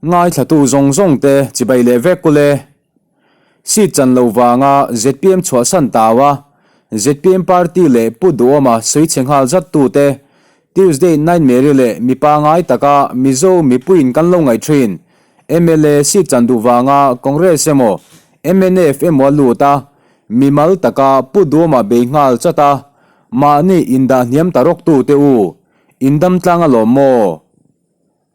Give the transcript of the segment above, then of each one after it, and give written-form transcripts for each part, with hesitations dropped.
Ngaithlatu zawng zawng te chibai leh vek ule. Seat chan lo vanga zpm chhuahsan tau a, zpm party leh Pu Duhawma sawi chhe nghal zat tu te Tuesday Nightmare leh mi pangai taka Mizo mipuiin kan lo ngaih thin mla seat chan duh vanga Congress emaw mnf emaw a lut a, mimal taka Pu Duhawma bei nghal chat a, mahni indah hniam ta rawk tu te u, indam tlang alawm maw?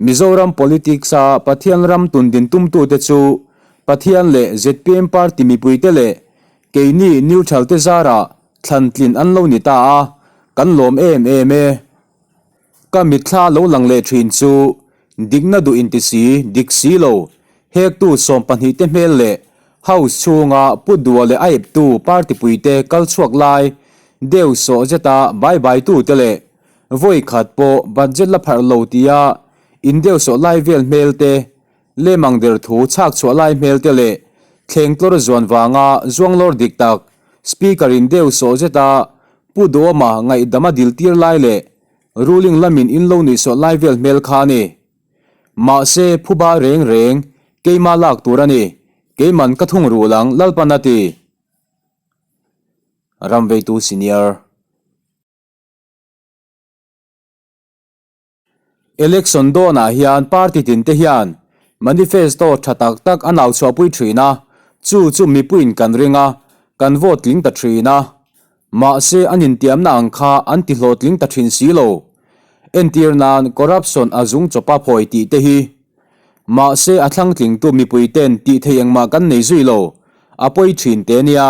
Mizoram politics a Pathian ram tundin tumtute chu Pathian leh zpm party mipuite leh keini neutral te zarah thlantlin an lo ni ta a, kan lawm em em e. Ka mitthla lo lang leh thin chu dikna duh inti si, dik si lo, hektu 12 te hmel leh House chhunga Pu Dua leh a eptu party puite kal chhuak lai deuh sawh zeta bai bai tute leh Vawi khat pawh budget la pharh lo tia in deuh sawh lai vel hmel te, lemang der thu chhak chhuah lai hmel te leh thleng tlawr zuan vanga zuang lawr dik tak Speaker in deuh sawh zeta Pu Duhawma ngaihdam a dil tir lai leh ruling lamin in lo nuih sawh lai vel hmel kha a ni. Mahse phuba reng reng keima lak tur a ni, keiman ka thung rul ang Lalpan a ti. Ramveitu Senior. Election dawnah hian party tin te hian manifesto tha tak tak a nau chhuahpui thin a, chu chu mipuiin kan ring a, kan vote tling ta thin a. Mahse an intiamna ang kha an ti hlawhtling ta thin si lo. Entir nan corruption a zung chawpa phawi tih te hi. Mahse a thlangtlingtu mipui ten tih theih engmah kan nei zui lo, a pawi thin te nia.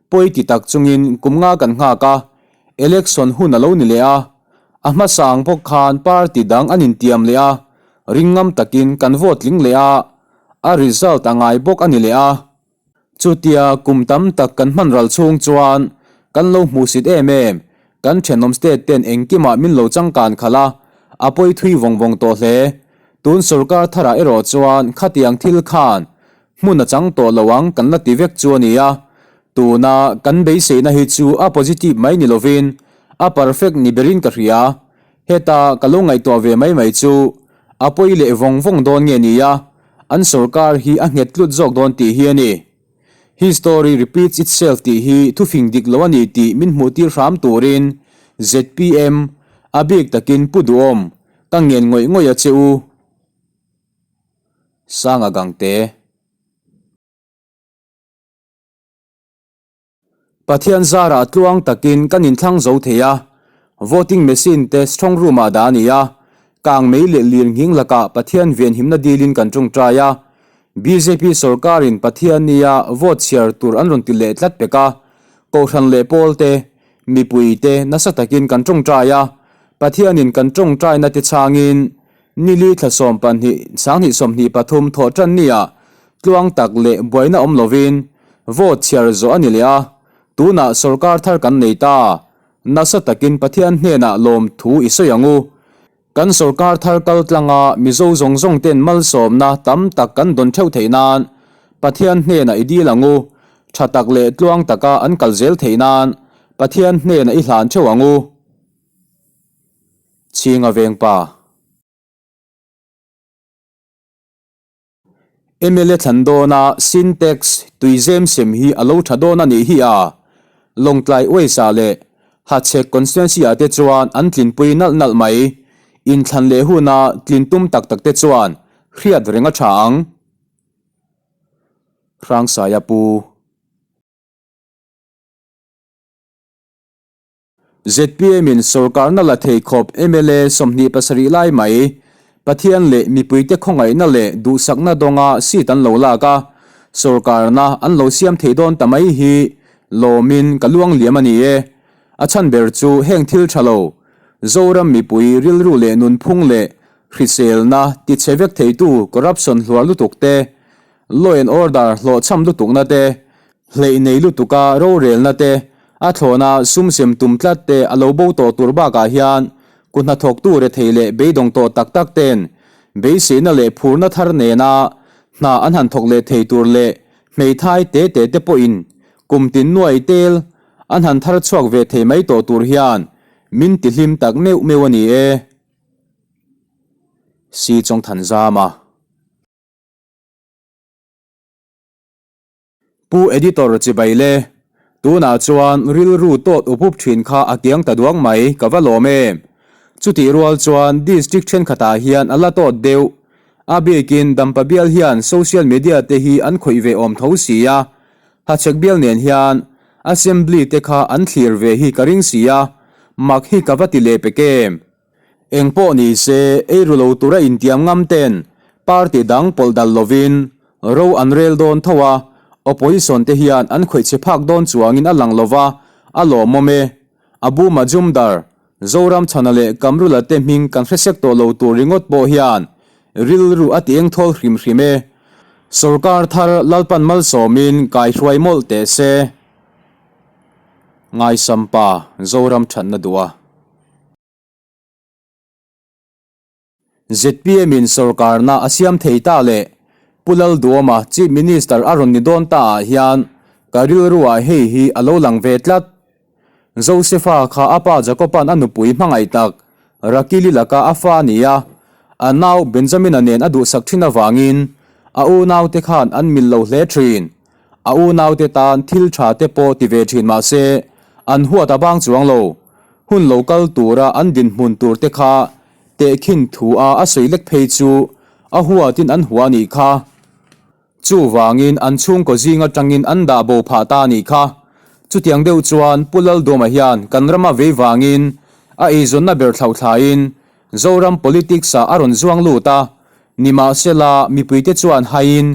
Pawi ti tak chungin kum nga kan nghak a, Election hun a lo ni leh a, a hmasa ang bawk khan party dang an intiam leh a, ringngam takin kan vote tling leh a, a result a ngai bawk a ni leh a. Chutia kum tam tak kan hman ral chhung chuan kan lo hmuhsit em em, kan thenawm state ten engkimah min lo changkan khalh a, a pawi thui vawng vawng tawh hle. Tun sorkar tharah erawh chuan khatiang thil khan Hmun a chang tawh lo ang kan la ti vek chu a ni a, tuna kan beiseina hi chu a positive mai ni lovin a perfect ni berin ka hria. Heta ka lo ngaihtuah ve mai mai chu a pawi leh vawng vawng dawn nge ni a, an sorkar hi a nghet tlut zawk dawn tih hi a ni. History repeats itself tih hi thufing dik lo a ni tih min hmuhtir hram turin zpm, a bik takin Pu Duhawm, ka ngen ngawih ngawih a che u. Sanga Gangte. Pathian zarah tluang takin kan inthlang zo thei a, voting machine te strong room ah dah a ni a, kang mei leh lir nghing lakah Pathian venhimna dilin kan tawngtai a, bjp sorkarin Pathian nia vote chhiar tur an rawn ti leh tlat pek a, Kohhran leh pawl te, mipui te nasa takin kan tawngtai a, Pathianin kan tawngtaina te chhangin Nili thla 12 2023 thawh tan nia tluang tak leh buaina awm lovin vote chhiar zawh a ni leh a, tunah sorkar thar kan nei ta. Nasa takin Pathian hnenah lawmthu i sawi ang u. Kan sorkar thar kal tlanga Mizo zawng zawng ten malsawmna tam tak kan dawn theuh theih nan Pathian hnenah i dil ang u. Tha tak leh tluang taka an kal zel theih nan Pathian hnenah i hlan theuh ang u. Chhinga veng pa. Mla thlan dawna Sintex tuizem sem hi a lo tha dawn a nih hi a, Lawngtlai Uaisa leh Hachhek constituency ah te chuan an tlinpui nalh nalh mai. Inthlan leh huna tlin tum tak tak te chuan hriat reng a tha ang. Hrangsaia Pu. Zpm in sorkarna la thei khawp mla 27 lai mai Pathian leh mipuite khawngaihna leh duhsakna dawnga seat an lo lak a, sorkarna an lo siam thei dawn ta mai hi lawmin ka luang liam a ni e. A chhan ber chu heng thil tha lo, Zoram mipui rilru leh nunphung leh hriselna tichhe vek theitu corruption hluar lutuk te, law and order hlawhchham lutukna te, Hleih nei lutuka rorelna te, a thlawna sum sem tum tlat te a lo bo tawh tur bakah hian ku hnathawktu rethei leh beidawng tawh tak tak ten beiseina leh phurna thar nena hna an han thawk leh thei tur leh hmeithai te te te pawhin kum tin nuai tel an han thar chhuak ve thei mai tawh tur hian min tihlim tak meuh meuh a ni e. Si Chawngthanzama. Pu Editor chibai le, tunah chuan rilru tawt up up thin kha a kiang ta duang mai ka va lawm em. Chutih rual chuan District thenkhatah hian a la tawt deuh. A bikin Dampa bial hian social media te hi an khawih ve awm tho si a, Hachhek bial nen hian Assembly te kha an thlir ve hi ka ring si a, mak hi ka va ti leh pek em. Eng pawh ni se, ei ru lo tura intiam ngam ten party dang pawlh dal lovin ro an rel dawn tho a, opposition te hian an khawih chhe phak dawn chuangin a lang lova, a lawmawm e. Abu Majumdar, Zoram Chhana leh Kamrula te hming kan hre sek tawh lo tur ringawt pawh hian rilru a ti eng thawl hrim hrim e. Sorkar thar Lalpan malsawmin kaihruai mawlh teh se. Ngaisampa, Zoram thatna duh a. Zpm in sorkarna a siam thei ta leh Pu Lalduama Chief Minister a rawn ni dawn ta ah hian ka rilru ah hei hi a lo lang ve tlat. Josepha kha a pa Jacob-a'n a nupui hmangaih tak Rakili laka a fa a ni a, a nau Benjamina nen a duhsak thin avangin a unaute khan an mil lo hle thin. A unaute tan thil tha te pawh ti ve thin mah se an huat a bang chuang lo. Hun lo kal tura an dinhmun tur te kha tehkhin thu a a sawi lek phei chu a huatin an hua a nih kha. Chuvangin an chhungkaw zing atangin an dah bo phah ta a nih kha. Chutiang deuh chuan Pu Laldawma hian kan rama vei vangin a eizawnna ber thlauhthlain Zoram politics ah a rawn zuang lut a, nimahsela mipuite chuan haiin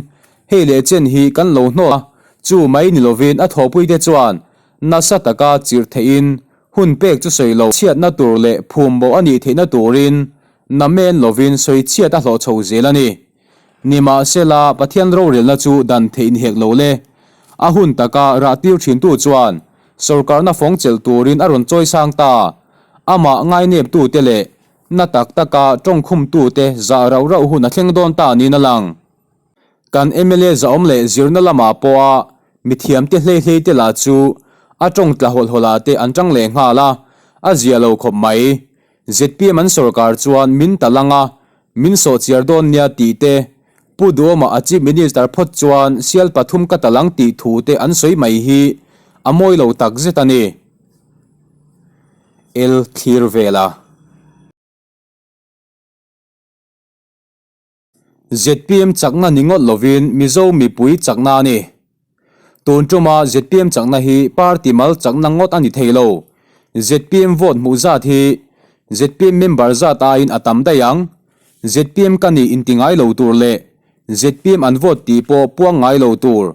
hei leh chen hi kan lo hnawl a, chu mai ni lovin a thawhpuite chuan Nasa taka chirh theihin hun pek chu sawi lo chhiatna tur leh phum bo a nih theihna turin namen lovin sawi chhiat a hlawh chho zel a ni. Nimahsela, Pathian rorelna chu dan theih ni hek lo le. A hun taka rah tir thintu chuan sawrkarna fawng chelh turin a rawn chawi sang ta. Amah ngaineptute leh na tak taka tawngkhumtute zah rauh rauh hun a thleng dawn ta niin a lang. Kan mla zahawm leh zirna lamah pawha mithiamte hlei hlei te lah chu a tawng tla hawlh hawlh ah te an tang leh nghal a, a zia lo khawp mai. Zpm an sawrkar chuan min ta lang a, min sawhchiar dawn nia tih te, Pu Duhawma a Chief Minister phawt chuan sial pathum ka ta lang tih thu te an sawi mai hi a mawi lo tak zet a ni. El thlir vel a. Zpm chakna ni ngawt lovin Mizo mipui chakna a ni. Tun tuma zpm chakna hi party mal chakna ngawt a ni thei lo. Zpm vote hmuh zat hi zpm member zat aiin a tam daih ang. Zpm ka nih inti ngai lo tur leh zpm an vote tih pawh puang ngai lo tur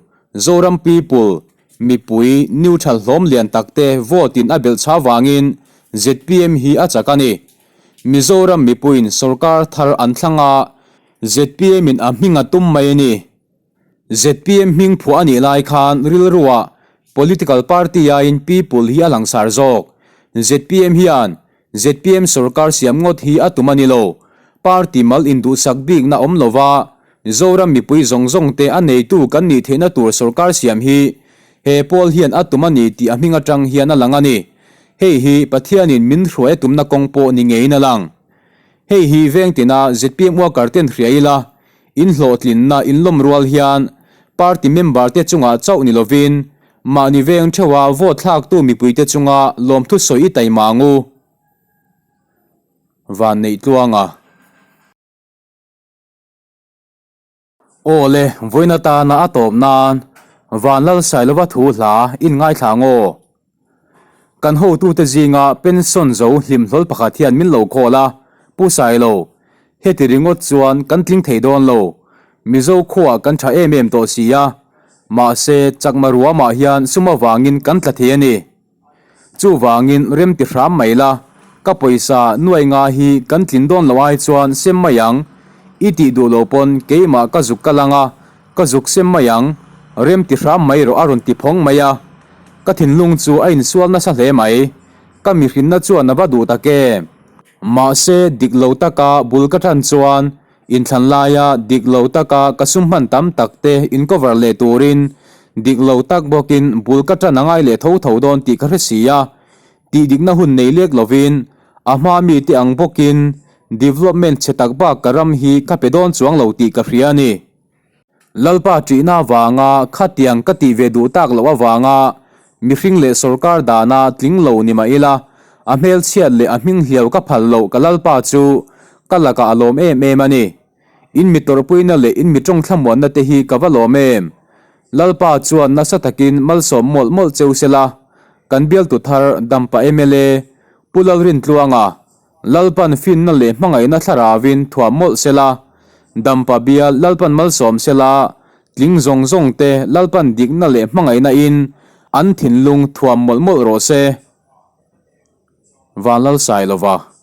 Zoram people, mipui, neutral hlawm lian takte vote in a belh chha vangin zpm hi a chak a ni. Mizoram mipuiin sorkar thar an thlang a, zpm in a hming a tum mai a ni. Zpm hming phuah a nih lai khan rilruah political party aiin people hi a langsar zawk. Zpm hian zpm sorkar siam ngawt hi a tum a ni lo. Party mal induhsak bikna awm lova Zoram mipui zawng zawng te a neitu kan nih theihna tur sorkar siam hi he pawl hian a tum a ni tih a hming atang hian a lang a ni. Hei hi Pathianin min hruai a tumna kawng pawh ni ngeiin a lang. Hei hi veng tina zpm worker ten hria ila, in hlawhtlinna in lawm rual hian party member te chungah chauh ni lovin mahni veng theuha vote thlaktu mipuite chunga lawmthu sawi i taima ang u. Vanneihtluanga. Aw le, vawiin atana a tawp nan Vanlalsailova thu hla in ngaithla ang aw. Kan hotute zinga pension zo hlim hlawl pakhat hian min lo call a, Pu Sailo, heti ringawt chuan kan tling thei dawn lo, Mizo khuaah kan tha em em tawh si a, mahse chakma ruamah hian sum avangin kan tla thei a ni. Chuvangin rem ti hram mai la, ka pawisa nuai nga hi kan tlin dawn lo ai chuan sem mai ang, i tih duh lo pawn keimah ka zuk kal ang a, ka zuk sem mai ang, rem ti hram mai rawh a rawn ti phawng mai a. Ka thinlung chu a insual nasa hle mai, ka mihrinna chuan a va duh tak em. Mahse dik lo taka bul ka tan chuan Inthlan laia dik lo taka ka sum hman tam tak te in cover leh turin dik lo tak bawkin bul ka tan a ngai leh tho tho dawn tih ka hre si a, tih dikna hun nei lek lovin a hma mite ang bawkin development chhe tak bak ka ram hi ka pe dawn chuang lo tih ka hria a ni. Lalpa ṭihna avanga khatiang ka tih ve duh tak loh avanga mihring leh sawrkar dana tling lo ni mah ila, a hmelchhiat leh a hming hliau ka phal loh ka Lalpa chu ka lakah a lawm em em a ni. In mi tawrhpuina leh in mi tawng thlamuanna te hi ka va lawm em? Lalpa chuan nasa takin malsawm mawlh mawlh cheu sela, kan bialtu thar Dampa mla Pu Lalrintluanga, Lalpan finna leh hmangaihna thlaravin thuam mawlh sela, Dampa bial Lalpan malsawm sela, tling zawng zawng te Lalpan dikna leh hmangaihna in an thinlung thuam mawlh mawlh rawh se. Vanlalsailova.